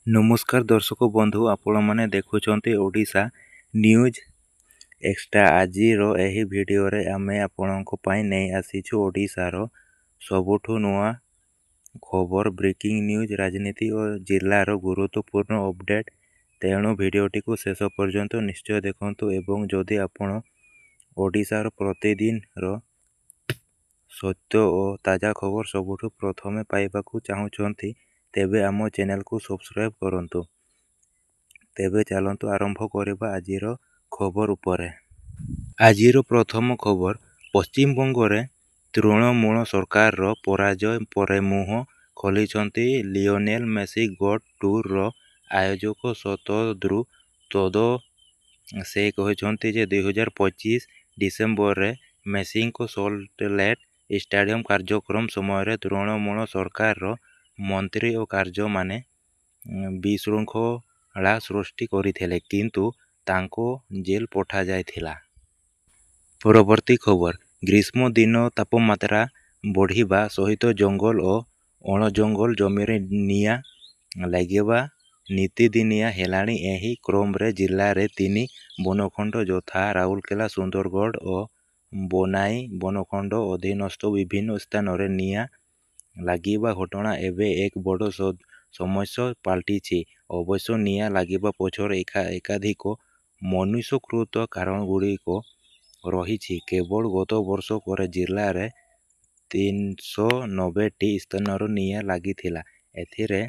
ନମସ୍କାର ଦର୍ଶକ ବନ୍ଧୁ, ଆପଣମାନେ ଦେଖୁଛନ୍ତି ଓଡ଼ିଶା ନ୍ୟୁଜ୍ ଏକ୍ସଟ୍ରା। ଆଜିର ଏହି ଭିଡ଼ିଓରେ ଆମେ ଆପଣଙ୍କ ପାଇଁ ନେଇ ଆସିଛୁ ଓଡ଼ିଶାର ସବୁଠୁ ନୂଆ ଖବର, ବ୍ରେକିଂ ନ୍ୟୁଜ୍, ରାଜନୀତି ଓ ଜିଲ୍ଲାର ଗୁରୁତ୍ୱପୂର୍ଣ୍ଣ ଅପଡେଟ୍। ତେଣୁ ଭିଡ଼ିଓଟିକୁ ଶେଷ ପର୍ଯ୍ୟନ୍ତ ନିଶ୍ଚୟ ଦେଖନ୍ତୁ ଏବଂ ଯଦି ଆପଣ ଓଡ଼ିଶାର ପ୍ରତିଦିନର ସତ୍ୟ ଓ ତାଜା ଖବର ସବୁଠୁ ପ୍ରଥମେ ପାଇବାକୁ ଚାହୁଁଛନ୍ତି, ତେବେ ଆମ ଚ୍ୟାନେଲକୁ ସବସ୍କ୍ରାଇବ୍ କରନ୍ତୁ। ତେବେ ଚାଲନ୍ତୁ ଆରମ୍ଭ କରିବା ଆଜିର ଖବର ଉପରେ। ଆଜିର ପ୍ରଥମ ଖବର, ପଶ୍ଚିମବଙ୍ଗରେ ତୃଣମୂଳ ସରକାରର ପରାଜୟ ପରେ ମୁହଁ ଖୋଲିଛନ୍ତି ଲିଓନେଲ ମେସି। ଗୋଟ୍ ଟୁର୍ର ଆୟୋଜକ ଶତଦ୍ରୁ ଦତ୍ତ। ସେ କହିଛନ୍ତି ଯେ 2025 ଡିସେମ୍ବରରେ ମେସିଙ୍କ ସଲ୍ଟଲେକ୍ ଷ୍ଟାଡିୟମ କାର୍ଯ୍ୟକ୍ରମ ସମୟରେ ତୃଣମୂଳ ସରକାରର ମନ୍ତ୍ରୀ ଓ କାର୍ଯ୍ୟମାନେ ବିଶୃଙ୍ଖଳା ସୃଷ୍ଟି କରିଥିଲେ, କିନ୍ତୁ ତାଙ୍କୁ ଜେଲ ପଠାଯାଇଥିଲା। ପରବର୍ତ୍ତୀ ଖବର, ଗ୍ରୀଷ୍ମ ଦିନ ତାପମାତ୍ରା ବଢ଼ିବା ସହିତ ଜଙ୍ଗଲ ଓ ଅଣଜଙ୍ଗଲ ଜମିରେ ନିଆଁ ଲାଗିବା ନିତିଦିନିଆ ହେଲାଣି। ଏହି କ୍ରମରେ ଜିଲ୍ଲାରେ ତିନି ବନଖଣ୍ଡ ଯଥା ରାଉରକେଲା, ସୁନ୍ଦରଗଡ଼ ଓ ବନାଇ ବନଖଣ୍ଡ ଅଧୀନସ୍ଥ ବିଭିନ୍ନ ସ୍ଥାନରେ ନିଆଁ ଲାଗିବା ଘଟଣା ଏବେ ଏକ ବଡ଼ ସମସ୍ୟା ପାଲଟିଛି। ଅବଶ୍ୟ ନିଆଁ ଲାଗିବା ପଛରେ ଏକାଧିକ ମନୁଷ୍ୟକୃତ କାରଣଗୁଡ଼ିକ ରହିଛି। କେବଳ ଗତ ବର୍ଷକରେ ଜିଲ୍ଲାରେ 390ଟି ସ୍ଥାନରେ ନିଆଁ ଲାଗିଥିଲା। ଏଥିରେ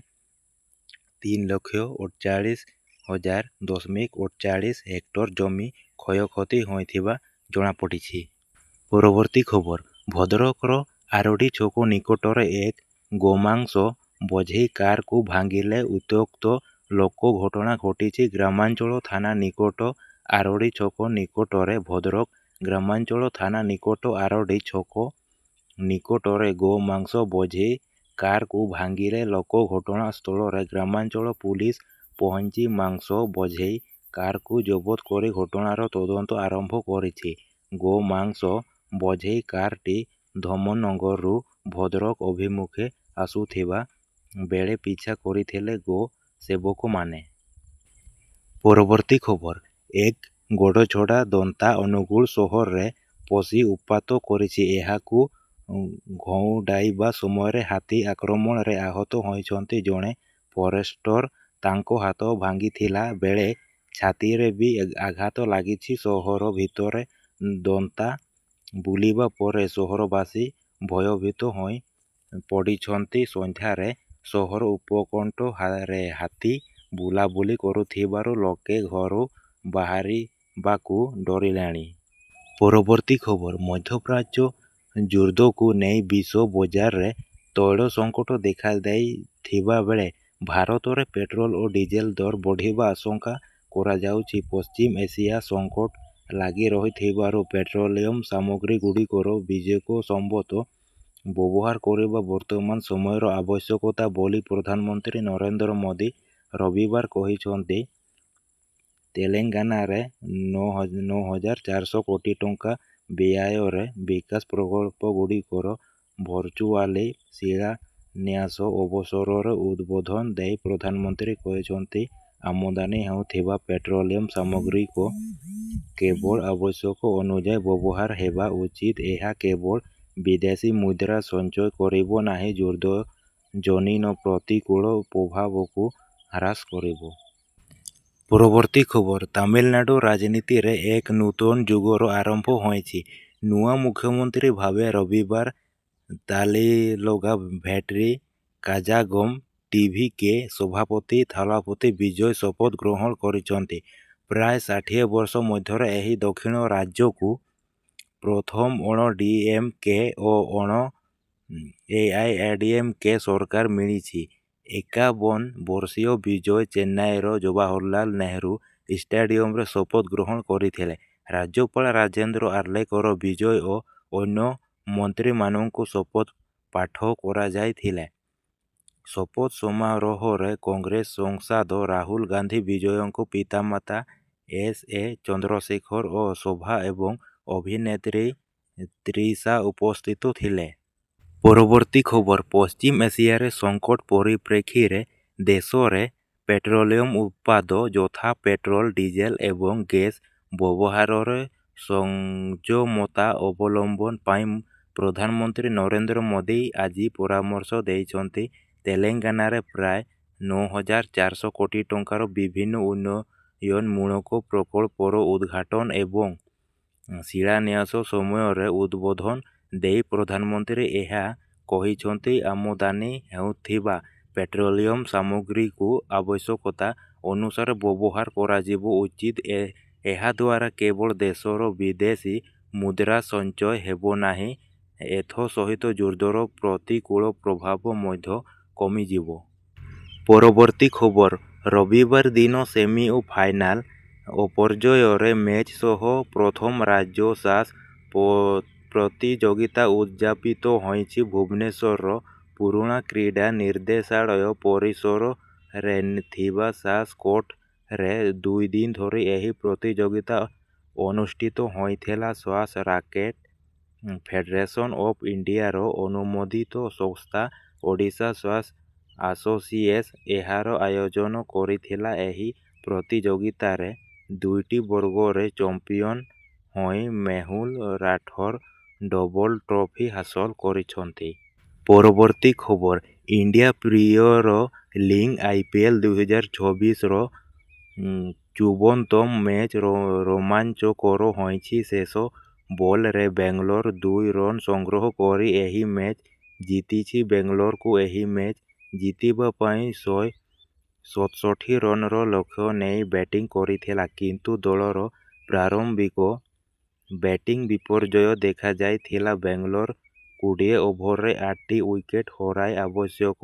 3,48,000.48 ହେକ୍ଟର ଜମି କ୍ଷୟକ୍ଷତି ହୋଇଥିବା ଜଣାପଡ଼ିଛି। ପରବର୍ତ୍ତୀ ଖବର, ଭଦ୍ରକର ଆରଡ଼ି ଛକ ନିକଟରେ ଏକ ଗୋମାଂସ ବୋଝେଇ କାରକୁ ଭାଙ୍ଗିଲେ ଉତ୍ତ୍ୟକ୍ତ ଲୋକ। ଘଟଣା ଘଟିଛି ଗ୍ରାମାଞ୍ଚଳ ଥାନା ନିକଟ ଆରଡ଼ି ଛକ ନିକଟରେ। ଭଦ୍ରକ ଗ୍ରାମାଞ୍ଚଳ ଥାନା ନିକଟ ଆରଡ଼ି ଛକ ନିକଟରେ ଗୋମାଂସ ବୋଝେଇ କାରକୁ ଭାଙ୍ଗିଲେ ଲୋକ। ଘଟଣାସ୍ଥଳରେ ଗ୍ରାମାଞ୍ଚଳ ପୁଲିସ ପହଞ୍ଚି ମାଂସ ବୋଝେଇ କାରକୁ ଜବତ କରି ଘଟଣାର ତଦନ୍ତ ଆରମ୍ଭ କରିଛି। ଗୋମାଂସ ବୋଝେଇ କାରଟି ଧାମନଗରରୁ ଭଦ୍ରକ ଅଭିମୁଖେ ଆସୁଥିବା ବେଳେ ପିଛା କରିଥିଲେ ଗୋ ସେବକମାନେ। ପରବର୍ତ୍ତୀ ଖବର, ଏକ ଗୋଡ଼ଛଡ଼ା ଦନ୍ତା ଅନୁଗୁଳ ସହରରେ ପଶି ଉତ୍ପାତ କରିଛି। ଏହାକୁ ଘଉଡ଼ାଇବା ସମୟରେ ହାତୀ ଆକ୍ରମଣରେ ଆହତ ହୋଇଛନ୍ତି ଜଣେ ଫରେଷ୍ଟର। ତାଙ୍କ ହାତ ଭାଙ୍ଗିଥିଲା ବେଳେ ଛାତିରେ ବି ଆଘାତ ଲାଗିଛି। ସହର ଭିତରେ ଦନ୍ତା ବୁଲିବା ପରେ ସହରବାସୀ ଭୟଭୀତ ହୋଇପଡ଼ିଛନ୍ତି। ସନ୍ଧ୍ୟାରେ ସହର ଉପକଣ୍ଠରେ ହାତୀ ବୁଲାବୁଲି କରୁଥିବାରୁ ଲୋକେ ଘରୁ ବାହାରିବାକୁ ଡରିଲେଣି। ପରବର୍ତ୍ତୀ ଖବର, ମଧ୍ୟପ୍ରାଚ୍ୟ ଯୁଦ୍ଧକୁ ନେଇ ବିଶ୍ୱ ବଜାରରେ ତୈଳ ସଙ୍କଟ ଦେଖାଦେଇଥିବାବେଳେ ଭାରତରେ ପେଟ୍ରୋଲ ଓ ଡିଜେଲ ଦର ବଢ଼ିବା ଆଶଙ୍କା କରାଯାଉଛି। ପଶ୍ଚିମ ଏସିଆ ସଙ୍କଟ ଲାଗି ରହିଥିବାରୁ ପେଟ୍ରୋଲିୟମ ସାମଗ୍ରୀଗୁଡ଼ିକର ବିବେକ ସମ୍ମତ ବ୍ୟବହାର କରିବା ବର୍ତ୍ତମାନ ସମୟର ଆବଶ୍ୟକତା ବୋଲି ପ୍ରଧାନମନ୍ତ୍ରୀ ନରେନ୍ଦ୍ର ମୋଦି ରବିବାର କହିଛନ୍ତି। ତେଲେଙ୍ଗାନାରେ 9400 କୋଟି ଟଙ୍କା ବ୍ୟୟରେ ବିକାଶ ପ୍ରକଳ୍ପଗୁଡ଼ିକର ଭର୍ଚୁଆଲି ଶିଳାନ୍ୟାସ ଅବସରରେ ଉଦବୋଧନ ଦେଇ ପ୍ରଧାନମନ୍ତ୍ରୀ କହିଛନ୍ତି, ଆମଦାନୀ ହେଉଥିବା ପେଟ୍ରୋଲିୟମ ସାମଗ୍ରୀକ କେବଳ ଆବଶ୍ୟକ ଅନୁଯାୟୀ ବ୍ୟବହାର ହେବା ଉଚିତ। ଏହା କେବଳ ବିଦେଶୀ ମୁଦ୍ରା ସଞ୍ଚୟ କରିବ ନାହିଁ, ଯୁଦ୍ଧଜନୀନ ପ୍ରତିକୂଳ ପ୍ରଭାବକୁ ହ୍ରାସ କରିବ। ପରବର୍ତ୍ତୀ ଖବର, ତାମିଲନାଡୁ ରାଜନୀତିରେ ଏକ ନୂତନ ଯୁଗର ଆରମ୍ଭ ହୋଇଛି। ନୂଆ ମୁଖ୍ୟମନ୍ତ୍ରୀ ଭାବେ ରବିବାର ତାମିଲଗା ଭେଟ୍ରି କାଜାଗମ ଟିଭିକେ ସଭାପତି ଥାଲାପତି ବିଜୟ ଶପଥ ଗ୍ରହଣ କରିଛନ୍ତି। ପ୍ରାୟ 60 ବର୍ଷ ମଧ୍ୟରେ ଏହି ଦକ୍ଷିଣ ରାଜ୍ୟକୁ ପ୍ରଥମ ଅଣ-ଡିଏମକେ ଓ ଅଣ-ଏଆଇଏଡିଏମକେ ସରକାର ମିଳିଛି। 51 ବର୍ଷୀୟ ବିଜୟ ଚେନ୍ନାଇର ଜବାହରଲାଲ ନେହେରୁ ଷ୍ଟାଡିୟମରେ ଶପଥ ଗ୍ରହଣ କରିଥିଲେ। ରାଜ୍ୟପାଳ ରାଜେନ୍ଦ୍ର ଆର୍ଲେକର ବିଜୟ ଓ ଅନ୍ୟ ମନ୍ତ୍ରୀମାନଙ୍କୁ ଶପଥ ପାଠ କରାଇଥିଲେ। ଶପଥ ସମାରୋହରେ କଂଗ୍ରେସ ସାଂସଦ ରାହୁଲ ଗାନ୍ଧୀ, ବିଜୟଙ୍କ ପିତାମାତା ଏସ. ଏ. ଚନ୍ଦ୍ରଶେଖର ଓ ଶୋଭା ଏବଂ ଅଭିନେତ୍ରୀ ତ୍ରିଷା ଉପସ୍ଥିତ ଥିଲେ। ପରବର୍ତ୍ତୀ ଖବର, ପଶ୍ଚିମ ଏସିଆରେ ସଙ୍କଟ ପରିପ୍ରେକ୍ଷୀରେ ଦେଶରେ ପେଟ୍ରୋଲିୟମ ଉତ୍ପାଦ ଯଥା ପେଟ୍ରୋଲ, ଡିଜେଲ ଏବଂ ଗ୍ୟାସ ବ୍ୟବହାରରେ ସଂଯମତା ଅବଲମ୍ବନ ପାଇଁ ପ୍ରଧାନମନ୍ତ୍ରୀ ନରେନ୍ଦ୍ର ମୋଦି ଆଜି ପରାମର୍ଶ ଦେଇଛନ୍ତି। ତେଲେଙ୍ଗାନାରେ ପ୍ରାୟ 9400 କୋଟି ଟଙ୍କାର ବିଭିନ୍ନ ଉନ୍ନୟନମୂଳକ ପ୍ରକଳ୍ପର ଉଦ୍‌ଘାଟନ ଏବଂ ଶିଳାନ୍ୟାସ ସମୟରେ ଉଦ୍‌ବୋଧନ ଦେଇ ପ୍ରଧାନମନ୍ତ୍ରୀ ଏହା କହିଛନ୍ତି। ଆମଦାନୀ ହେଉଥିବା ପେଟ୍ରୋଲିୟମ ସାମଗ୍ରୀକୁ ଆବଶ୍ୟକତା ଅନୁସାରେ ବ୍ୟବହାର କରାଯିବା ଉଚିତ। ଏହାଦ୍ୱାରା କେବଳ ଦେଶର ବିଦେଶୀ ମୁଦ୍ରା ସଞ୍ଚୟ ହେବ ନାହିଁ, ଏଥିସହିତ ଯୁଦ୍ଧର ପ୍ରତିକୂଳ ପ୍ରଭାବ ମଧ୍ୟ କମିଯିବ। ପରବର୍ତ୍ତୀ ଖବର ରବିବାର ଦିନ ସେମି ଓ ଫାଇନାଲ ପର୍ଯ୍ୟାୟର ମ୍ୟାଚ୍ ସହ ପ୍ରଥମ ରାଜ୍ୟ ସ୍କ୍ୱାସ୍ ପ୍ରତିଯୋଗିତା ଉଦଯାପିତ ହୋଇଛି। ଭୁବନେଶ୍ୱରର ପୁରୁଣା କ୍ରୀଡ଼ା ନିର୍ଦ୍ଦେଶାଳୟ ପରିସରରେ ଥିବା ସ୍କ୍ୱାସ୍ କୋର୍ଟରେ 2 ଦିନ ଧରି ଏହି ପ୍ରତିଯୋଗିତା ଅନୁଷ୍ଠିତ ହୋଇଥିଲା। ସ୍କ୍ୱାସ୍ ରାକେଟ୍ ଫେଡେରେସନ ଅଫ୍ ଇଣ୍ଡିଆର ଅନୁମୋଦିତ ସଂସ୍ଥା ଓଡ଼ିଶା ସ୍କ୍ୱାସ୍ ଆସୋସିଏସନ ଏହାର ଆୟୋଜନ କରିଥିଲା। ଏହି ପ୍ରତିଯୋଗିତାରେ 2ଟି ବର୍ଗରେ ଚାମ୍ପିଅନ ହୋଇ ମେହୁଲ ରାଠୋର ଡବଲ ଟ୍ରଫି ହାସଲ କରିଛନ୍ତି। ପରବର୍ତ୍ତୀ ଖବର ଇଣ୍ଡିଆ ପ୍ରିମିୟର ଲିଗ୍ ଆଇପିଏଲ୍ 2026ର 54ତମ ମ୍ୟାଚ୍ ରୋମାଞ୍ଚକର ହୋଇଛି। ଶେଷ ବଲରେ ବାଙ୍ଗାଲୋର 2 ରନ୍ ସଂଗ୍ରହ କରି ଏହି ମ୍ୟାଚ୍ ଜିତିଛି। ବାଙ୍ଗାଲୋରକୁ ଏହି ମ୍ୟାଚ୍ ଜିତିବା ପାଇଁ 167 ରନର ଲକ୍ଷ୍ୟ ନେଇ ବ୍ୟାଟିଂ କରିଥିଲା। କିନ୍ତୁ ଦଳର ପ୍ରାରମ୍ଭିକ ବ୍ୟାଟିଂ ବିପର୍ଯ୍ୟୟ ଦେଖାଯାଇଥିଲା। ବାଙ୍ଗାଲୋର 20 ଓଭରରେ 8ଟି ୱିକେଟ୍ ହରାଇ ଆବଶ୍ୟକ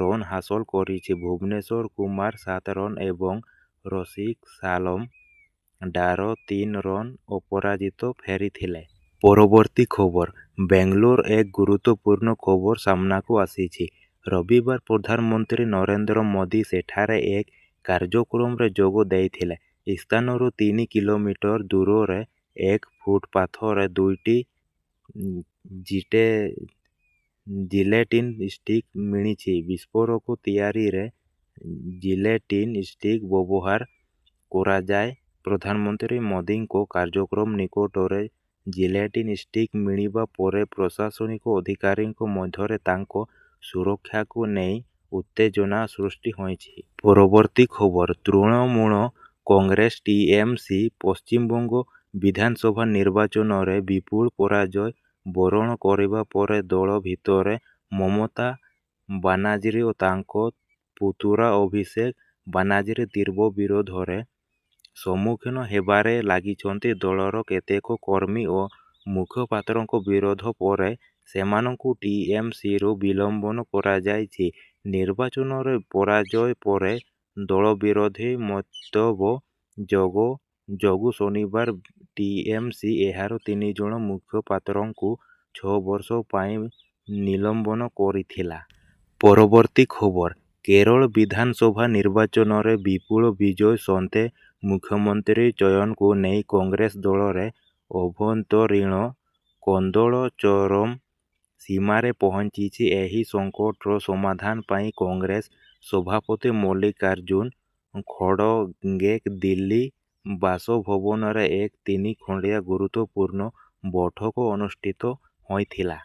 ରନ୍ ହାସଲ କରିଛି। ଭୁବନେଶ୍ୱର କୁମାର 7 ରନ୍ ଏବଂ ରସିକ ସାଲମ ଡାର 3 ରନ୍ ଅପରାଜିତ ଫେରିଥିଲେ। ପରବର୍ତ୍ତୀ ଖବର ବେଙ୍ଗାଲୁରୁ ଏକ ଗୁରୁତ୍ୱପୂର୍ଣ୍ଣ ଖବର ସାମ୍ନାକୁ ଆସିଛି। ରବିବାର ପ୍ରଧାନମନ୍ତ୍ରୀ ନରେନ୍ଦ୍ର ମୋଦି ସେଠାରେ ଏକ କାର୍ଯ୍ୟକ୍ରମରେ ଯୋଗ ଦେଇଥିଲେ। ସ୍ଥାନରୁ 3 କିଲୋମିଟର ଦୂରରେ ଏକ ଫୁଟପାଥରେ 2ଟି ଜିଲେଟିନ୍ ଷ୍ଟିକ୍ ମିଳିଛି। ବିସ୍ଫୋରକ ତିଆରିରେ ଜିଲେଟିନ୍ ଷ୍ଟିକ୍ ବ୍ୟବହାର କରାଯାଏ। ପ୍ରଧାନମନ୍ତ୍ରୀ ମୋଦିଙ୍କ କାର୍ଯ୍ୟକ୍ରମ ନିକଟରେ ଜିଲେଟିନ୍ ଷ୍ଟିକ୍ ମିଳିବା ପରେ ପ୍ରଶାସନିକ ଅଧିକାରୀଙ୍କ ମଧ୍ୟରେ ତାଙ୍କ ସୁରକ୍ଷାକୁ ନେଇ ଉତ୍ତେଜନା ସୃଷ୍ଟି ହୋଇଛି। ପରବର୍ତ୍ତୀ ଖବର ତୃଣମୂଳ କଂଗ୍ରେସ ଟିଏମସି ପଶ୍ଚିମବଙ୍ଗ ବିଧାନସଭା ନିର୍ବାଚନରେ ବିପୁଳ ପରାଜୟ ବରଣ କରିବା ପରେ ଦଳ ଭିତରେ ମମତା ବାନାର୍ଜୀ ଓ ତାଙ୍କ ପୁତୁରା ଅଭିଷେକ ବାନାର୍ଜୀ ତୀବ୍ର ବିରୋଧର ସମ୍ମୁଖୀନ ହେବାରେ ଲାଗିଛନ୍ତି। ଦଳର କେତେକ କର୍ମୀ ଓ ମୁଖପାତ୍ରଙ୍କ ବିରୋଧ ପରେ ସେମାନଙ୍କୁ ଟିଏମସିରୁ ନିଲମ୍ବନ କରାଯାଇଛି। ନିର୍ବାଚନରେ ପରାଜୟ ପରେ ଦଳବିରୋଧୀ ମନ୍ତବ୍ୟ ଯୋଗୁଁ ଶନିବାର ଟିଏମସି ଏହାର 3 ଜଣ ମୁଖପାତ୍ରଙ୍କୁ 6 ବର୍ଷ ପାଇଁ ନିଲମ୍ବନ କରିଥିଲା। ପରବର୍ତ୍ତୀ ଖବର କେରଳ ବିଧାନସଭା ନିର୍ବାଚନରେ ବିପୁଳ ବିଜୟ ସତ୍ତ୍ୱେ ମୁଖ୍ୟମନ୍ତ୍ରୀ ଚୟନକୁ ନେଇ କଂଗ୍ରେସ ଦଳରେ ଆଭ୍ୟନ୍ତରୀଣ କନ୍ଦଳ ଚରମ ସୀମାରେ ପହଞ୍ଚିଛି। ଏହି ସଙ୍କଟର ସମାଧାନ ପାଇଁ କଂଗ୍ରେସ ସଭାପତି ମଲ୍ଲିକାର୍ଜୁନ ଖଡ଼ଗେଙ୍କ ଦିଲ୍ଲୀ ବାସଭବନରେ ଏକ 3 ଘଣ୍ଟିଆ ଗୁରୁତ୍ୱପୂର୍ଣ୍ଣ ବୈଠକ ଅନୁଷ୍ଠିତ ହୋଇଥିଲା।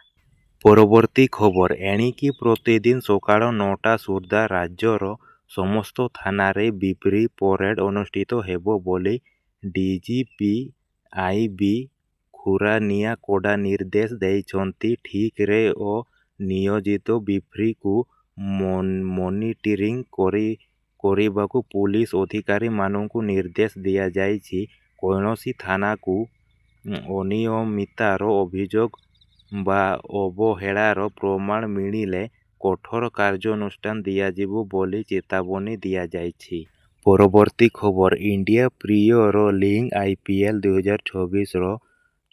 ପରବର୍ତ୍ତୀ ଖବର ଏଣିକି ପ୍ରତିଦିନ ସକାଳ 9ଟା ସୁଦ୍ଧା ରାଜ୍ୟର ସମସ୍ତ ଥାନାରେ ବିଫ୍ରି ପରେଡ ଅନୁଷ୍ଠିତ ହେବ ବୋଲି ଡିଜିପି I ବି ଖୁରାନିଆ କଡ଼ା ନିର୍ଦ୍ଦେଶ ଦେଇଛନ୍ତି। ଠିକରେ ଓ ନିୟୋଜିତ ବିଫ୍ରିକୁ ମନିଟରିଂ କରିବାକୁ ପୁଲିସ ଅଧିକାରୀମାନଙ୍କୁ ନିର୍ଦ୍ଦେଶ ଦିଆଯାଇଛି। କୌଣସି ଥାନାକୁ ଅନିୟମିତତାର ଅଭିଯୋଗ ବା ଅବହେଳାର ପ୍ରମାଣ ମିଳିଲେ କଠୋର କାର୍ଯ୍ୟାନୁଷ୍ଠାନ ନିଆଯିବ ବୋଲି ଚେତାବନୀ ଦିଆଯାଇଛି। ପରବର୍ତ୍ତୀ ଖବର ଇଣ୍ଡିଆ ପ୍ରିମିୟର ଲିଗ୍ ଆଇପିଏଲ୍ 2026ର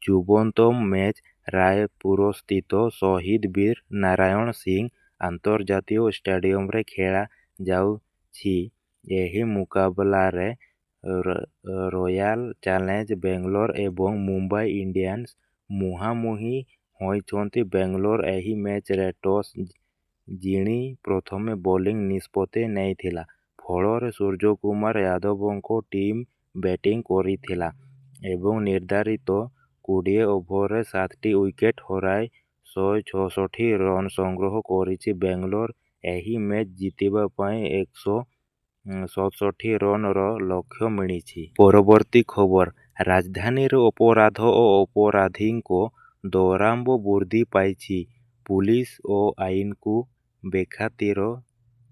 54ତମ ମ୍ୟାଚ୍ ରାୟପୁରସ୍ଥିତ ସହିଦ ବୀର ନାରାୟଣ ସିଂ ଅନ୍ତର୍ଜାତୀୟ ଷ୍ଟାଡିୟମରେ ଖେଳାଯାଉଛି। ଏହି ମୁକାବିଲାରେ ରୟାଲ ଚ୍ୟାଲେଞ୍ଜର୍ସ ବାଙ୍ଗାଲୋର ଏବଂ ମୁମ୍ବାଇ ଇଣ୍ଡିଆନ୍ସ ମୁହାଁମୁହିଁ ହୋଇଛନ୍ତି। ବାଙ୍ଗାଲୋର ଏହି ମ୍ୟାଚରେ ଟସ୍ ଜିଣି ପ୍ରଥମେ ବୋଲିଂ ନିଷ୍ପତ୍ତି ନେଇଥିଲା। ଫଳରେ ସୂର୍ଯ୍ୟକୁମାର ଯାଦବଙ୍କ ଟିମ୍ ବ୍ୟାଟିଂ କରିଥିଲା ଏବଂ ନିର୍ଦ୍ଧାରିତ ୨୦ ଓଭରରେ ୭ଟି ୱିକେଟ୍ ହରାଇ ୧୬୬ ରନ୍ ସଂଗ୍ରହ କରିଛି। ବାଙ୍ଗାଲୋର ଏହି ମ୍ୟାଚ୍ ଜିତିବା ପାଇଁ ୧୬୭ ରନର ଲକ୍ଷ୍ୟ ମିଳିଛି। ପରବର୍ତ୍ତୀ ଖବର ରାଜଧାନୀରେ ଅପରାଧ ଓ ଅପରାଧୀଙ୍କ ଦୌରାତ୍ମ୍ୟ ବୃଦ୍ଧି ପାଇଛି। ପୁଲିସ ଓ ଆଇନକୁ ବେଖାତିର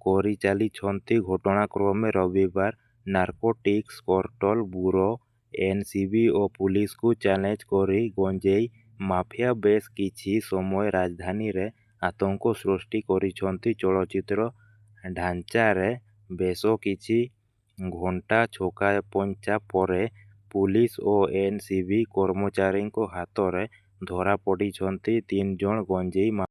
କରିଚାଲିଛନ୍ତି। ଘଟଣାକ୍ରମେ ରବିବାର ନାର୍କୋଟିକ୍ସ କଣ୍ଟ୍ରୋଲ ବ୍ୟୁରୋ ଏନସିବି ଓ ପୁଲିସକୁ ଚ୍ୟାଲେଞ୍ଜ କରି ଗଞ୍ଜେଇ ମାଫିଆ ବେଶ୍ କିଛି ସମୟ ରାଜଧାନୀରେ ଆତଙ୍କ ସୃଷ୍ଟି କରିଛନ୍ତି। ଚଳଚ୍ଚିତ୍ର ଢାଞ୍ଚାରେ ବେଶ କିଛି ଘଣ୍ଟା ଛକାପଞ୍ଝା ପରେ ପୁଲିସ ଓ ଏନସିବି କର୍ମଚାରୀଙ୍କ ହାତରେ ଧରାପଡ଼ିଛନ୍ତି ୩ ଜଣ ଗଞ୍ଜେଇ ମାଫିଆ।